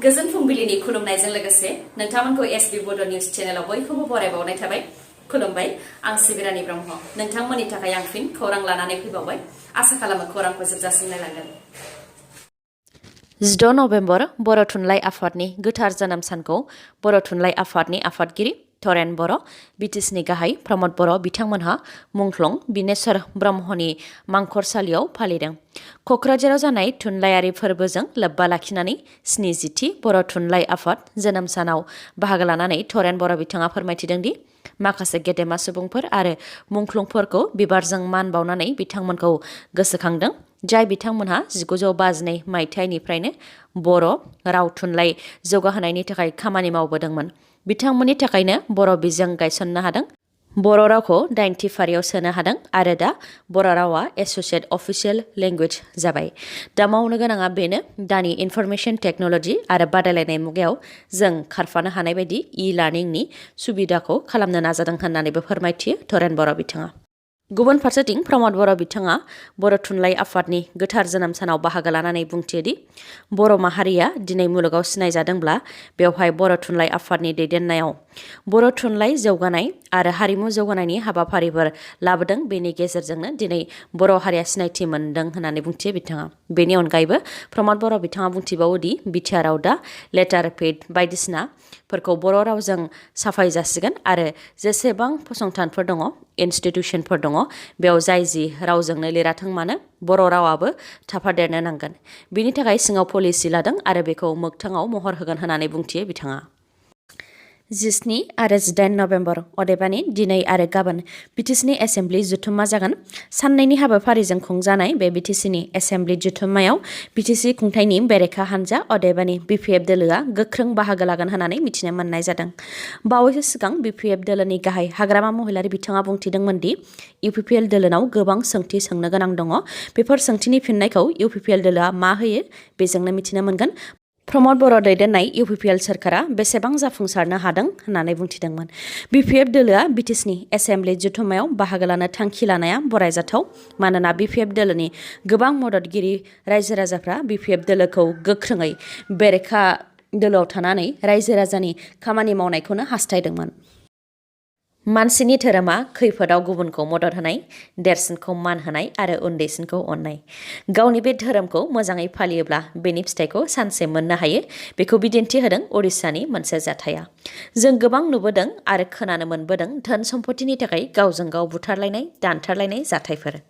गोजोन फुंबिलिनि खुलुमनायजों लोगोसे नोंथांमोनखौ एसबी बड' निउज चेनेलाव बयखौबो बरायबावनाय थाबाय। खुलुमबाय, आं सिबिरानि ब्रह्म। नोंथांमोननि थाखाय आं फिन खौरां लानानै फैबावबाय। आसा खालामो खौरांखौ जोबजासिम नायलांगोन। 16 नभेम्बर बर' थुनलाइ आफादनि गोथार जोनोम सानखौ बर' थुनलाइ आफादनि आफादगिरि धरेन बर', बिटिसिनि गाहाय प्रमद बर' बिथांमोनहा मुंख्लं बिनेश्वर ब्रह्मनि मांखरसालियाव फालिदों। क'क्राझाराव जानाय थुनलाइयारि फोरबोजों लोब्बा लाखिनानै 70थि बर' थुनलाइ आफाद जोनोम सानाव बाहागो लानानै धरेन बर' बिथाङा फोरमायथिदों दि माखासे गेदेमा सुबुंफोर आरो मुंख्लंफोरखौ बिबारजों मान बावनानै बिथांमोनखौ गोसोखांदों, जाय बिथांमोनहा 1952 मायथाइनिफ्रायनो बर' राव थुनलाइ जौगाहोनायनि थाखाय खामानि मावबोदोंमोन। बिथांमोननि थाखायनो बर' बिजों गायसननो हादों, बर' रावखौ 9थि फारियाव सोनो हादों आरो दा बर' रावा एस'सिएट अफिसियेल लेंगुवेज जाबाय। दा मावनो गोनाङा बेनो, दानि इनफरमेशन टेक्न'लजि आरो बादायलायनाय मुगायाव जों खारफानो हानाय बायदि ई-लार्निंनि सुबिदाखौ खालामनो नाजादों होननानैबो फोरमायथियो धरेन बर' बिथाङा। गुबुन फारसेथिं प्रमद बर' बिथाङा बर' थुनलाइ आफादनि गोथार जोनोम सानाव बाहागो लानानै बुंथियोदि बर' माहारिया दिनै मुलुगाव सिनायजादोंब्ला बेवहाय बर' थुनलाइ आफादनि दैदेननायाव बर' थुनलाइ जौगानाय आरो हारिमु जौगानायनि हाबाफारिफोर लाबोदों। बेनि गेजेरजोंनो दिनै बर' हारिया सिनायथि मोनदों होननानै बुंथियो बिथाङा। बेनि अनगायैबो प्रमद बर' बिथाङा बुंथिबावोदि बिटिआरआव दा लेटार पेड बायदिसिनाफोरखौ बर' रावजों साफाय जासिगोन आरो जेसेबां फसंथानफोर दङ, इनस्टिटिउसनफोर दङ, बेयाव जाय जि रावजोंनो लिराथों मानो बर' रावाबो थाफादेरनो नांगोन। बिनि थाखाय सिङाव पलिसि लादों आरो बेखौ मोगथाङाव महर होगोन होननानै बुंथियो बिथाङा। 17 आरो 18 नभेम्बर अदेबानि दिनै आरो गाबोन बिटिसिनि एसेम्ब्लि जथुम्मा जागोन। साननैनि हाबाफारिजों खुंजानाय बे बिटिसिनि एसेम्ब्लि जथुम्मायाव बिटिसि खुंथायनि बेरेखा हान्जा अदेबानि BPF दोलोआ गोख्रों बाहागो लागोन होननानै मिथिनो मोननाय जादों। बावैसो सिगां BPF दोलोनि गाहाय हाग्रामा महिलारि बिथाङा बुंथिदोंमोन दि UPPL दोलोनाव गोबां सोंथि सोंनो गोनां दङ। बेफोर सोंथिनि फिननायखौ UPPL दोलोआ मा होयो बेजोंनो मिथिनो मोनगोन। प्रमद बर' दैदेननाय UPPL सोरखारा बेसेबां जाफुंसारनो हादों होननानै बुंथिदोंमोन। BPF दोलोआ बिटिसिनि एसेम्ब्लि जथुम्मायाव बाहागो लानो थांखि लानाया बरायजाथाव, मानोना BPF दोलोनि गोबां मददगिरि रायजो राजाफ्रा BPF दोलोखौ गोख्रोङै बेरेखा दोलोआव थानानै रायजो राजानि खामानि मावनायखौनो हास्थायदोंमोन। मानसिनि धोरोमा खैफोदाव गुबुनखौ मदद होनाय, देरसिनखौ मान होनाय आरो उन्दैसिनखौ अननाय। गावनि बे धोरोमखौ मोजाङै फालियोब्ला बेनि फिथाइखौ सानसे मोननो हायो। बेखौ बिदिन्थि होदों उड़िसानि मोनसे जाथाया। जों गोबां नुबोदों आरो खोनानो मोनबोदों धोन सम्पतिनि थाखाय गावजों गाव बुथारलायनाय, दानथारलायनाय जाथायफोर।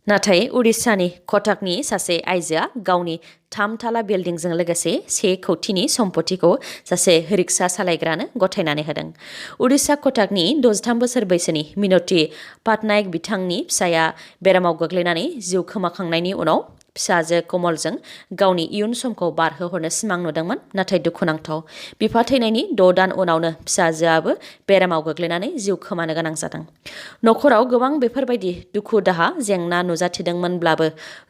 नाथाय उड़िसानि कटाकनि सासे आइजोआ गावनि 3 थाला बिल्डिंजों लोगोसे 1 कौटिनि सम्पतिखौ सासे रिक्सा सालायग्रानो गथायनानै होदों। उड़िसा कटाकनि 63 बोसोर बैसोनि मिनति पाटनायक बिथांनि फिसाया बेरामाव गोग्लैनानै जिउ खोमाखांनायनि उनाव फिसाजो कमलजों गावनि इयुन समखौ बारहोहरनो सिमां नुदोंमोन। नाथाय दुखुनांथाव, बिफा थैनायनि 6 दान उनावनो फिसाजोआबो बेरामाव गोग्लैनानै जिउ खोमानो गोनां जादों। नखराव गोबां बेफोरबायदि दुखु दाहा जेंना नुजाथिदोंमोनब्लाबो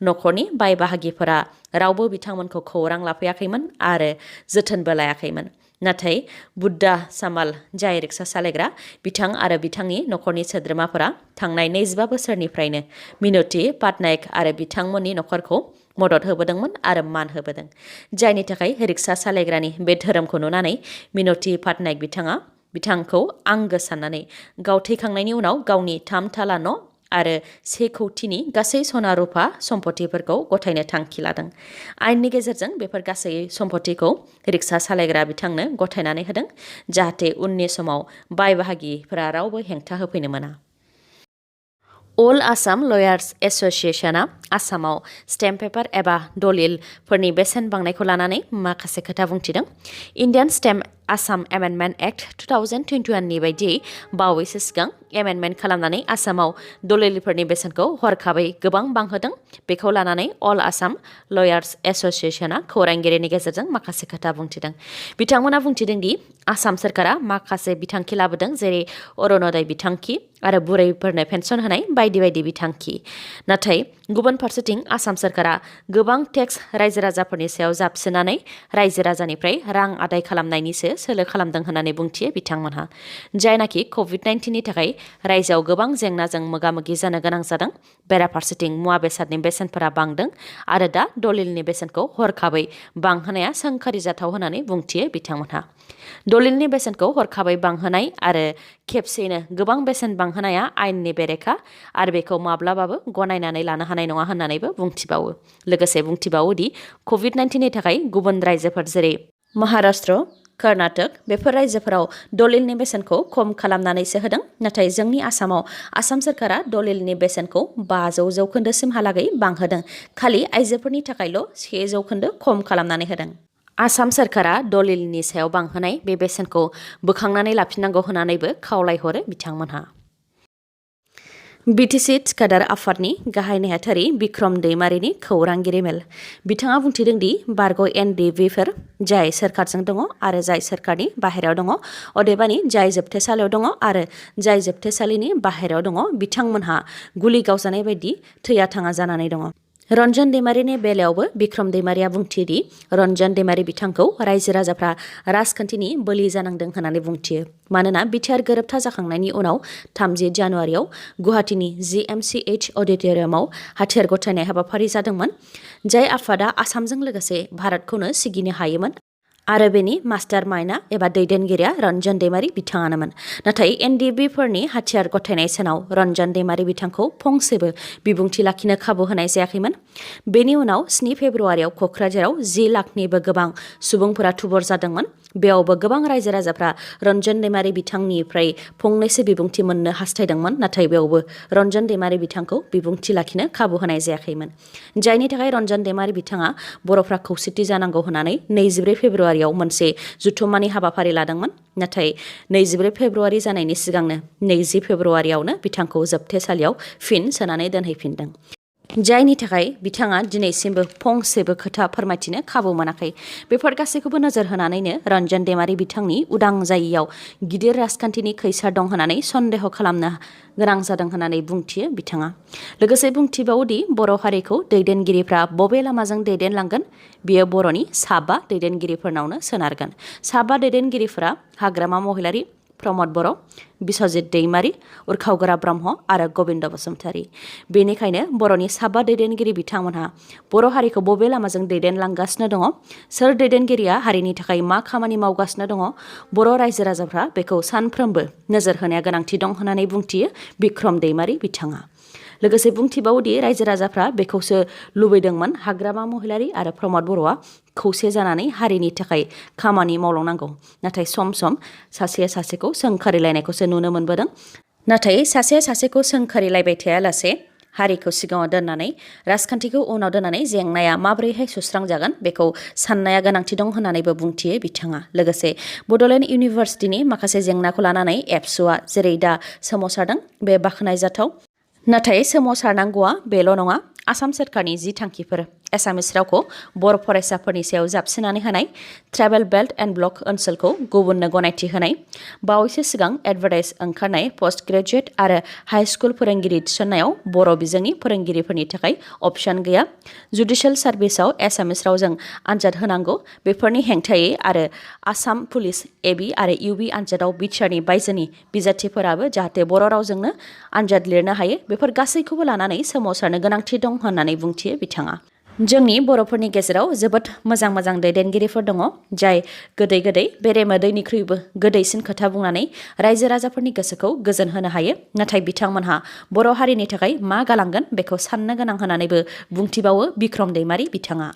नखरनि बाय बाहागिफोरा रावबो बिथांमोनखौ खौरां लाफैयाखैमोन आरो जोथोनबो लायाखैमोन। नाथाय बुद्धा सामाल, जाय रिक्सा सालायग्रा, बिथां आरो बिथांनि नखरनि सोद्रोमाफोरा थांनाय 25 बोसोरनिफ्रायनो मिनति पाटनायक आरो बिथांमोननि नखरखौ मदद होबोदोंमोन आरो मान होबोदों, जायनि थाखाय रिक्सा सालायग्रानि बे धोरोमखौ नुनानै मिनति पाटनायक बिथाङा बिथांखौ आंगो साननानै गाव थैखांनायनि उनाव गावनि 3 थाला न' आरो 1 कौटिनि गासै सना रुफा सम्पतिफोरखौ गथायनो थांखि लादों। आयेननि गेजेरजों बेफोर गासै सम्पतिखौ रिक्सा सालायग्रा बिथांनो गथायनानै होदों, जाहाथे उननि समाव बाय बाहागिफोरा रावबो हेंथा होफैनो मोना। अल आसाम लयार्स एस'सिएशनआ आसामाव स्टेम्प पेपार एबा दलिलफोरनि बेसेन बांनायखौ लानानै माखासे खोथा बुंथिदों। Indian stamp Assam amendment act 2021 नि बायदियै बावैसो सिगां एमेन्डमेन्ट खालामनानै आसामाव दलिलफोरनि बेसेनखौ हरखाबै गोबां बांहोदों। बेखौ लानानै अल आसाम लयार्स एस'सिएशनआ खौरांगिरिनि गेजेरजों माखासे खोथा बुंथिदों। बिथांमोना बुंथिदों दि आसाम सोरखारा माखासे बिथांखि लाबोदों, जेरै अरुण'दय बिथांखि आरो बुरैफोरनो पेन्सन होनाय बायदि बायदि बिथांखि। नाथाय गुबुन फारसेथिं आसाम सोरखारा गोबां टेक्स रायजो राजाफोरनि सायाव जाबसिननानै रायजो राजानिफ्राय रां आदाय खालामनायनिसो सोलो खालामदों होननानै बुंथियो बिथांमोनहा, जायनाखि कभिड-19 नि थाखाय रायजोआव गोबां जेंनाजों मोगा-मोगि जानो गोनां जादों। बेराफारसेथिं मुवा बेसादनि बेसेनफोरा बांदों आरो दा दलिलनि बेसेनखौ हरखाबै बांहोनाया सोंखारिजाथाव होननानै बुंथियो बिथांमोनहा। दलिलनि बेसेनखौ हरखाबै बांहोनाय आरो खेबसेयैनो गोबां बेसेन बांहोनाया आयेननि बेरेखा आरो बेखौ माब्लाबाबो गनायनानै लानो हानाय नङा होननानैबो बुंथिबावो। लोगोसे बुंथिबावोदि कभिड-19नि थाखाय गुबुन रायजोफोर जेरै महाराष्ट्र, कर्नाटक बेफोर रायजोफोराव दलिलनि बेसेनखौ खम खालामनानैसो होदों। नाथाय जोंनि आसामाव आसाम सोरखारा दलिलनि बेसेनखौ 500% बांहोदों। खालि आइजोफोरनि थाखायल' 1% खम खालामनानै होदों। आसाम सोरखारा दलिलनि सायाव बांहोनाय बे बेसेनखौ बोखांनानै लाफिननांगौ होननानैबो खावलायहरो बिथांमोनहा। बिटिसि थिखादार आफादनि गाहाय नेहाथारि बिक्रम दैमारिनि खौरांगिरि मेल। बिथाङा बुंथिदों दि बारग' एनडिभिफोर जाय सोरखारजों दङ आरो जाय सोरखारनि बाहेरायाव दङ, अदेबानि जाय जोबथेसालियाव दङ आरो जाय जोबथेसालिनि बाहेरायाव दङ, बिथांमोनहा गुलि गावजानाय बायदि थैया थाङा जानानै दङ। रन्जन दैमारिनि बेलायावबो बिक्रम दैमारिया बुंथियोदि रन्जन दैमारि बिथांखौ रायजो राजाफ्रा राजखान्थिनि बोलि जानांदों होननानै बुंथियो। मानोना बिटिआर गोरोबथा जाखांनायनि उनाव 30 जानुवारियाव गुवाहाटीनि GMCH अडिट'रियामाव हाथियार गथायनाय हाबाफारि जादोंमोन, जाय आफादा आसामजों लोगोसे भारतखौनो सिगिनो हायोमोन आरो बेनि मास्टार माइन्डआ एबा दैदेनगिरिया रन्जन दैमारि बिथाङानोमोन। नाथाय एनडिभिफोरनि हाथियार गथायनाय सानाव रन्जन दैमारि बिथांखौ फंसेबो बिबुंथि लाखिनो खाबु होनाय जायाखैमोन। बेनि उनाव 7 फेब्रुवारियाव क'क्राझाराव 10 लाखनिबो गोबां सुबुंफोरा थुबुर जादोंमोन। बेयावबो गोबां रायजो राजाफ्रा रन्जन दैमारि बिथांनिफ्राय फंनैसो बिबुंथि मोननो हास्थायदोंमोन, नाथाय बेयावबो रन्जन दैमारि बिथांखौ बिबुंथि लाखिनो खाबु होनाय जायाखैमोन। जायनि थाखाय रन्जन दैमारि बिथाङा बर'फ्रा खौसेथि जानांगौ होननानै 24 फेब्रुवारियाव मोनसे जुथुम्मानि हाबाफारि लादोंमोन। नाथाय 24 फेब्रुवारि जानायनि सिगांनो 20 फेब्रुवारियावनो बिथांखौ जोबथेसालियाव फिन सोनानै दोनहैफिनदों। जायनि थाखाय बिथाङा दिनैसिमबो फंसेबो खोथा फोरमायथिनो खाबु मोनाखै। बेफोर गासैखौबो नोजोर होनानैनो रन्जन दैमारि बिथांनि उदां जायैयाव गिदिर राजखान्थिनि खैसार दं होननानै सन्देह खालामनो गोनां जादों होननानै बुंथियो बिथाङा। लोगोसे बुंथिबावोदि बर' हारिखौ दैदेनगिरिफ्रा बबे लामाजों दैदेनलांगोन, बियो बर'नि 5 दैदेनगिरिफोरनावनो सोनारगोन। 5 दैदेनगिरिफोरा हाग्रामा महिलारि, प्रमद बर', बिस्वजित दैमारि, उर्खावगोरा ब्रह्म आरो गबिन्द बसुमतारी। बेनिखायनो बर'नि 5 दैदेनगिरि बिथांमोनहा बर' हारिखौ बबे लामाजों दैदेनलांगासिनो दङ, सोर दैदेनगिरिया हारिनि थाखाय मा खामानि मावगासिनो दङ, बर' रायजो राजाफ्रा बेखौ सानफ्रोमबो नोजोर होनाया गोनांथि दं होननानै बुंथियो बिक्रम दैमारि बिथाङा। लोगोसे बुंथिबावोदि रायजो राजाफ्रा बेखौसो लुबैदोंमोन, हाग्रामा महिलारि आरो प्रमद बर'आ खौसे जानानै हारिनि थाखाय खामानि मावलांनांगौ। नाथाय सम सम सासेया सासेखौ सोंखारिलायनायखौसो नुनो मोनबोदों। नाथाय सासेया सासेखौ सोंखारिलायबाय थायालासे हारिखौ सिगाङाव दोननानै राजखान्थिखौ उनाव दोननानै जेंनाया माबोरैहाय सुस्रांजागोन बेखौ साननाया गोनांथि दं होननानैबो बुंथियो बिथाङा। लोगोसे बड'लेण्ड इउनिभार्सिटिनि माखासे जेंनाखौ लानानै एबसुआ जेरै दा सोमावसारदों बे बाख्नायजाथाव। नाथाय सोमावसारनांगौआ बेल' नङा। आसाम सोरखारनि जि थांखिफोर एसामिस रावखौ बर' फरायसाफोरनि सायाव जाबसिनानै होनाय, ट्राइबेल बेल्ट एन्ड ब्लक ओनसोलखौ गुबुननो गनायथि होनाय, बावैसो सिगां एडभार्टाइज ओंखारनाय पस्ट ग्रेजुएट आरो हाइ स्कुल फोरोंगिरि थिसननायाव बर' बिजोंनि फोरोंगिरिफोरनि थाखाय अपसन गैया, जुडिशियेल सार्भिसाव एसामिस रावजों आनजाद होनांगौ, बेफोरनि हेंथायै आरो आसाम पुलिस एबि आरो इउबि आनजादाव बिटिआरनि बायजोनि बिजाथिफोराबो जाहाथे बर' रावजोंनो आनजाद लिरनो हायो, बेफोर गासैखौबो लानानै सोमावसारनो गोनांथि दं होननानै बुंथियो बिथाङा। जोंनि बर'फोरनि गेजेराव जोबोद मोजां मोजां दैदेनगिरिफोर दङ, जाय गोदै गोदै बेरेमोदैनिख्रुइबो गोदैसिन खोथा बुंनानै रायजो राजाफोरनि गोसोखौ गोजोन होनो हायो। नाथाय बिथांमोनहा बर' हारिनि थाखाय मा गालांगोन बेखौ साननो गोनां होननानैबो बुंथिबावो बिक्रम दैमारि बिथाङा।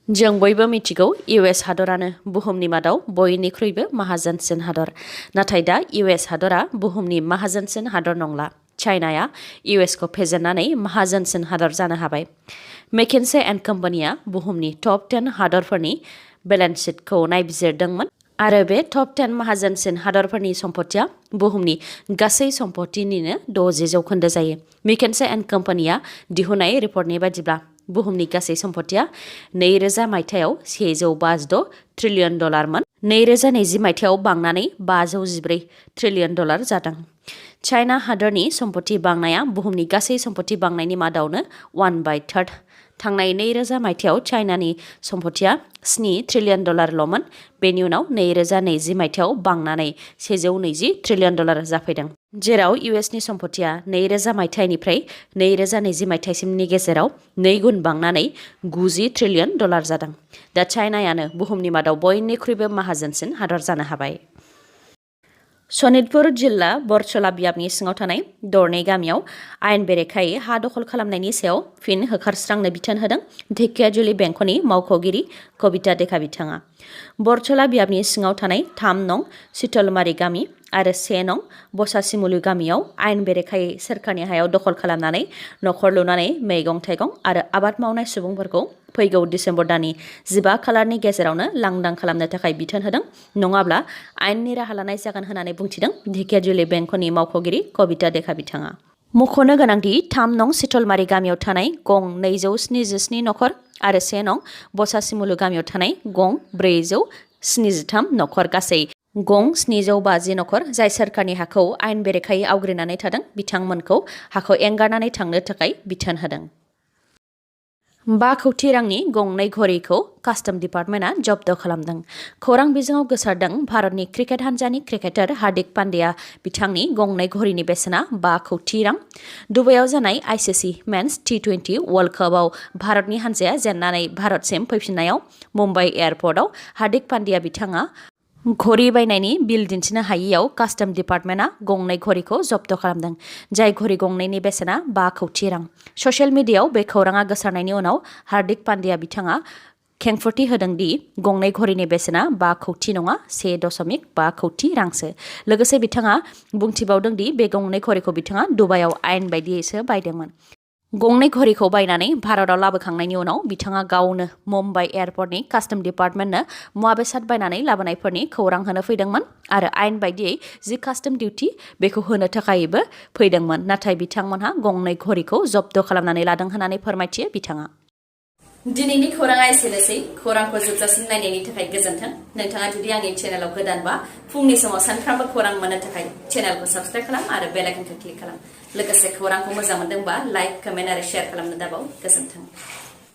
जों बयबो मिथिगौ US हादरानो बुहुमनि मादाव बयनिख्रुइबो माहाजोनसिन हादर। नाथाय दा US हादरा बुहुमनि माहाजोनसिन हादर नंला। चाइनाया US खौ फेजेननानै माहाजोनसिन हादर जानो हाबाय। मेकिनसे एन्ड कम्पानिया बुहुमनि टप 10 हादरफोरनि बेलेन्स शीटखौ नायबिजिरदोंमोन आरो बे टप 10 माहाजोनसिन हादरफोरनि सम्पथिया बुहुमनि गासै सम्पथिनिनो 60% जायो। मेकिनसे एन्ड कम्पानिया दिहुननाय रिपर्टनि बायदिब्ला बुहुमनि गासै सम्पथिया 2000 मायथाइयाव $156 ट्रिलियन मोन, 2020 मायथाइयाव बांनानै $514 ट्रिलियन जादों। चाइना हादरनि सम्पथि बांनाया बुहुमनि गासै सम्पथि बांनायनि मादावनो 1/3 थांनाय 2000 मायथाइयाव चाइनानि सम्पथिया 7 ट्रिलियन डलारल'मोन। बेनि उनाव 2020 मायथाइयाव बांनानै 120 ट्रिलियन डलार जाफैदों। जेराव इउएसनि सम्पथिया 2000 मायथाइनिफ्राय 2020 मायथाइसिमनि गेजेराव 2 गुन बांनानै 90 ट्रिलियन डलार जादों। दा चाइनायानो बुहुमनि मादाव बयनिख्रुइबो माहाजोनसिन हादर जानो हाबाय। सनितपुर जिल्ला बरछला बियाबनि सिङाव थानाय दरनै गामियाव आयेन बेरेखायै हा दखल खालामनायनि सायाव फिन होखारस्रांनो बिथोन होदों ढेकियाजुलि बेंखनि मावख'गिरि कबिता देखा बिथाङा। बरछला बियाबनि सिङाव थानाय 3 नं सितलमारि गामि आरो 1 नं बसासिमुलु गामियाव आयेन बेरेखायै सोरखारनि हायाव दखल खालामनानै नखर लुनानै मैगं थाइगं आरो आबाद मावनाय सुबुंफोरखौ फैगौ डिसेम्बर दाननि 15 खालारनि गेजेरावनो लांदां खालामनो थाखाय बिथोन होदों, नङाब्ला आयेननि राहा लानाय जागोन होननानै बुंथिदों ढेकियाजुलि बेंखनि मावख'गिरि कबिता देखा बिथाङा। मख'नो गोनांदि 3 नं सितलमारि गामियाव थानाय गं 277 नखर आरो 1 नं बसासिमुलु गामियाव थानाय गं 473 नखर गासै गं 750 नखर जाय सोरखारनि हाखौ आयेन बेरेखायै आवग्रिनानै थादों बिथांमोनखौ हाखौ एंगारनानै थांनो थाखाय बिथोन होदों। 5 कौटि रांनि गंनै घड़ीखौ कास्टम डिपार्टमेन्टआ जब्द खालामदों। खौरां बिजोङाव गोसारदों भारतनि क्रिकेट हान्जानि क्रिकेटार हार्दिक पान्ड्या बिथांनि गंनै घड़ीनि बेसेना 5 कौटि रां। दुबाइयाव जानाय आईसीसी मेन्स T20 वर्ल्ड कापआव भारतनि हान्जाया जेननानै भारतसिम फैफिननायाव मुम्बाइ एयारपर्टआव हार्दिक पान्ड्या बिथाङा घड़ी बायनायनि बिल दिन्थिनो हायैयाव कास्टम डिपार्टमेन्टआ गंनै घड़ीखौ जब्द खालामदों, जाय घड़ी गंनैनि बेसेना 5 कौटि रां। ससियेल मिडियायाव बे खौराङा गोसारनायनि उनाव हार्दिक पान्ड्या बिथाङा खेंफोरथि होदों दि गंनै घड़ीनि बेसेना 5 कौटि नङा 1.5 कौटि रांसो। लोगोसे बिथाङा बुंथिबावदों दि बे गंनै घड़ीखौ बिथाङा दुबाइयाव आयेन बायदियैसो बायदोंमोन। गंनै घड़ीखौ बायनानै भारताव लाबोखांनायनि उनाव बिथाङा गावनो मुम्बाइ एयारपर्टनि कास्टम डिपार्टमेन्टनो मुवा बेसाद बायनानै लाबोनायफोरनि खौरां होनो फैदोंमोन आरो आयेन बायदियै जि कास्टम डिउटि बेखौ होनो थाखायबो फैदोंमोन, नाथाय बिथांमोनहा गंनै घड़ीखौ जब्द खालामनानै लादों होननानै फोरमायथियो बिथाङा। दिनैनि खौराङा एसेनोसै। खौरांखौ जोबजासिम नायनायनि थाखाय गोजोन्थों। नोंथाङा जुदि आंनि चेनेलाव गोदानबा फुंनि समाव सानफ्रामबो खौरां मोननो थाखाय चेनेलखौ साबस्क्राइब खालाम आरो बेल आइकनखौ क्लिक खालाम। लोगोसे खौरांखौ मोजां मोनदोंबा लाइक, कमेन्ट आरो शेयार खालामनो दाबाव। गोजोन्थों।